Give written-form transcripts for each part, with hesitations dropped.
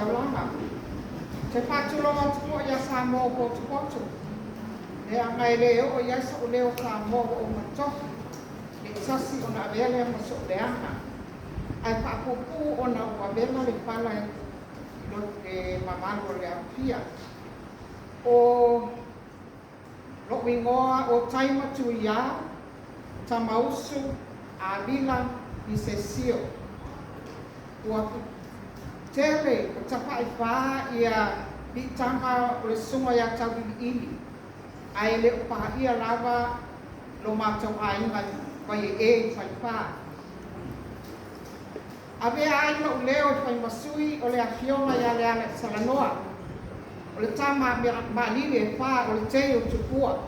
Taulaga. Ou te faatulou atu foi ia Samoa ua potopoto, leaga e le oo i ai so'u leo Samoa ua ou matofi, ne i sasi ona avea lea ma so'u leaga, ae faapuupuu ona ua vela le fala i le mamalu o le aofia. O lo'u igoa o Taima Tuiā Tamausu Avila Visesio. Ua tele ua tafaifā ia piitaga o le susuga ia Tauiliili, ae le o paia lava lo matou aiga i Vaiee i Falefa. Avea ai lou leo e fai ma sui o le Afioga ia Lealaisalanoa, o le tama a Maalili e fa o le tei o Tupua,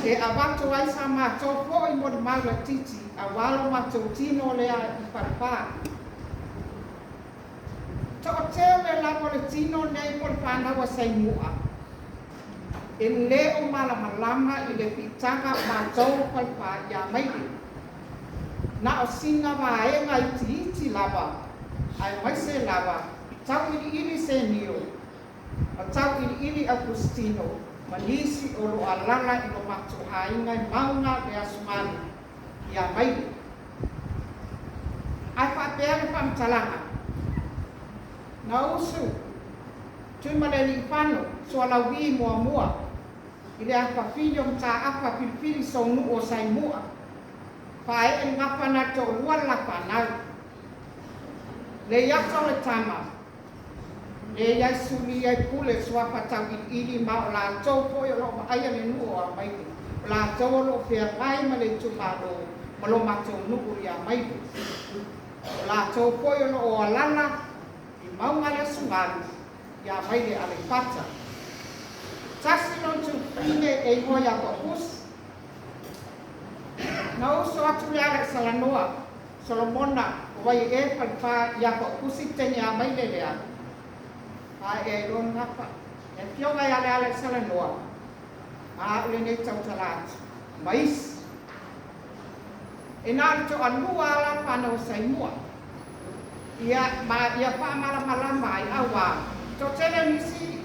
e avatu ai sa matou foi molimau laitiiti aua lo matou tino lea i Falefa. To'atele lava o le tino nei po o le fanau a Saimua e lē o malamalama i le piitaga o matou o Falefa iā Maile. Na o sina vaega itiiti lava, aemaise lava Tauiliili Senio ma Tauiliili Augustino ma nisi o lo o alaala i lo matou aiga i Mauga le Aso Malu iā Maile. Ae faapea le faamatalaga, Na usu Tuimalealiifano Sualauvi muamua i le afafine o Mataafa Filifili Sounuu o Saimua, faaee le gafa na le toalua le la fanau. Leiata o le tama, leai suli ai pule suafa Tauiliili ma o latou foi o lo o vaaia le nuu o Amaile, o latou o lo o feagai ma le itumalo ma lo matou nuu i Amaile. O latou foi o lo o alaala i Mauga le Aso Galu i Amaile Aleipata. Tasi lona tufine e igoa ia Papusi. Na uso atu Lealaisalanoa Solomona o Waiee Falefa iā Papusi teine Amaile lea, pae'e ai loa le gafa. Le afioga ia Lealaisalanoa, ma a'u lenei tautala atu, ma isi. E na o le toalua lava la fanau a Saimua. Ia, ma ia faamalamalama ai, auā, toatele nisi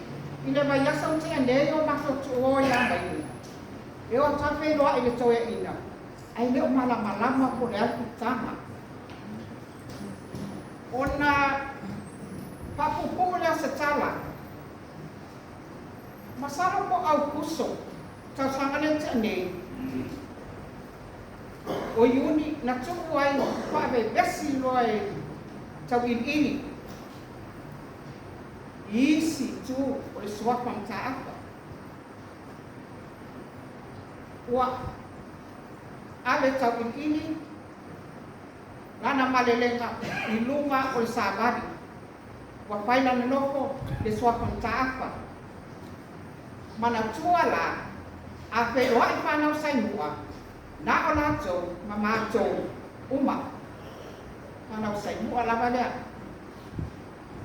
i le vaiaso na tea nei o matou tuuo iā Maile, e o atu lava feiloai i le toeaina, ae le o malamalama po o le a le piitaga. Ona faapuupuu lea o se tala, masalo po o Aukuso tausaga lea na tea nei, o Iuni, na tuu ai faavevesi loa e Tauiliili i isi itu o le suafa Mataafa. Ua ave Tauiliili lana malelega i luga o le savali. Ua fai lana nofo le suafa Mataafa. Manatua la, a feiloai fanau Saimua, na o latou ma matou uma. Fanau Saimua lava lea.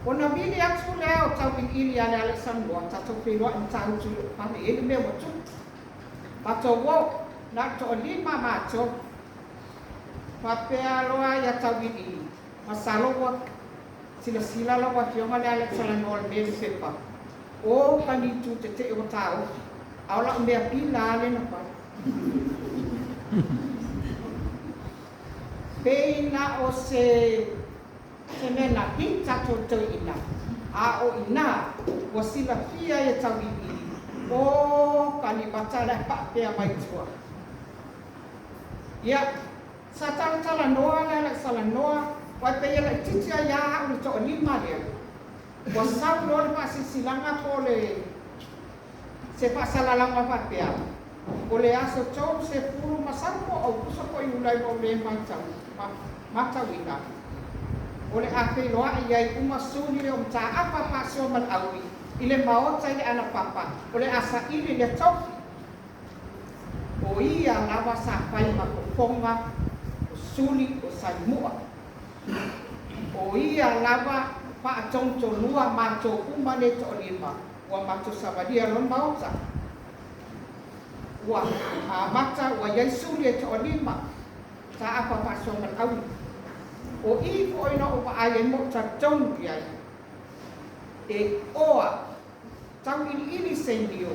Ona vili atu lea o Tauiliili ia Lealaisalanoa, tatou feiloai i Matautu i lou fale, e i ai le mea ua tupu. Matou o, na o le toalima matou. Faapea loa ia Tauiliili, masalo ua silasila lau Afioga Lealaisalanoa i le mea i le pepa. O ka ni itu tetee ua taofi, a o la'u mea pila lava lea na fai. Pei na o se se mea na hit atu o le toeaina, a o inā ua silafia e Tauiliili, o ka ni mata le a faapea mai tua. Ia, sa talatalanoa le Alaisalanoa, aua e pei e laitiiti ai lava au i le toalima lea. Ua sau loa le faasilasilaga po o le se faasalalauga faapea, o le aso 30 masalo po o Aukuso po o Iulai ua ou le matauina, o le a feiloai ai uma suli o Mataafa faasoa ma le aui i le maota i le Anapapa, o le a saili le tofi. O ia lava sa fai ma fofoga o suli o Saimua. O ia lava faatonutonua matou uma nei toalima ua matou savalia loa le maota. Ua amata ua i ai suli e toalima, Mataafa faasoa ma le aui. O i foi na ou vaai ai ma ou talitonu i ai. E oa tauiliili se lio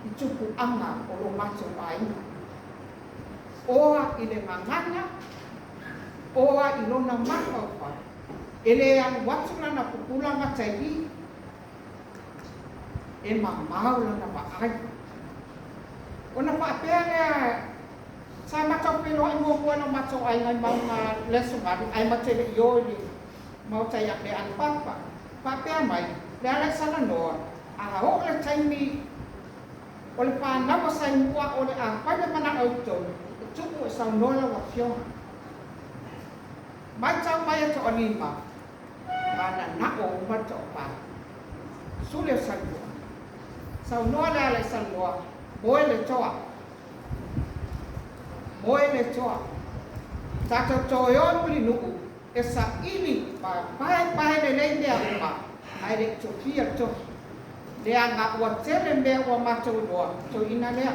i tupuaga o lo matou aiga. Oa i le gagana, oa i lona mafaufau, e le alu atu lana pupula gata i i, e mamao lana vaai. Ona faapea lea, sa matou feiloai muamua e lo matou aiga i mauga le Aso Galu, ae matou te le i o i le maota i le Anapapa. Faapea mai, le ala i salanoa, a oo le taimi o le fanau a Saimua o le a fai le manao i totonu, e tumu e saunoa lau afioga. Matau mai e toalima, mananao uma le toafa. Sule o Saimua. Saunoa le ala i salanoa, moe le toa. Moe le toa. Tatou toe o i Mulinuu e saili ma paepae lelei mea uma, ae le i tofia le tofi. Leaga ua tele mea ua matou iloa, toeaina lea.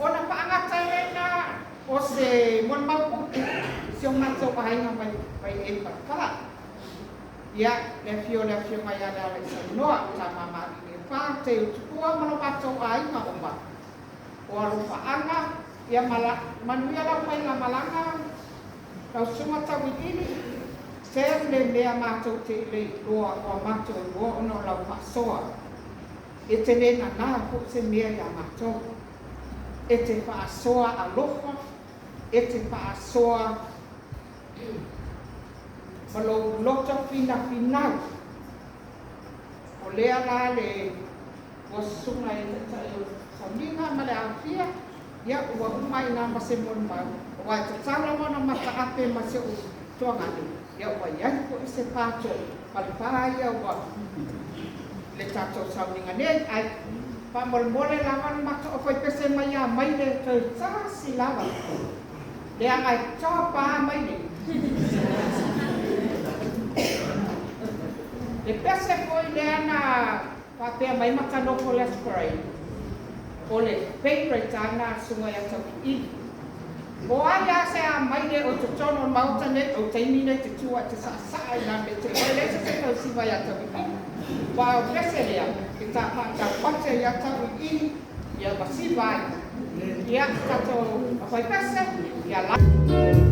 Ona faagata ai lea i ina o se molimau puupuu i si o matou aiga mai mai e Palapala. Ia, le afio o le Afioga ia Lealaisalanoa, Tama ma Alii e fa, Teu Tupua ma lo matou aiga uma. O alofaaga, ia mala, manuia lau faigamalaga, lau susuga tauiliili, tele mea matou te le iloa ua matou iloa ona o lau faasoa. E te le nana foi se mea iā matou. E te faasoa alofa, e te faasoa ma lou loto finafinau. O lea la le ua susuga i le Taitai o Sauniga ma le Aofia, ia ua uma ai i ina ma se molimau, aua e tatau lava ona mataape ma si ou tuaganu, ia ua i ai foi se pato falepa ia ua le tatou sauniga nei, ae faamolemole lava le matou aufaipese mai ia Maile toe tasi lava, leaga e topa Maile. Le pese foi lea na faapea mai Matanofo le Aso Faraile, o le favourite lava lena a le susuga ia Tauiliili. O ai lava se a Maile o i totonu o le Maota nei, o le taimi lenei te tu ae te saasaa i nā mea te iloa e leai se isi e tausiva ia Tauiliili. Aua o le pese lea, e ta faataupate ia Tauiliili, ia ma siva ai. Ia, tatou aufaipese, ia la.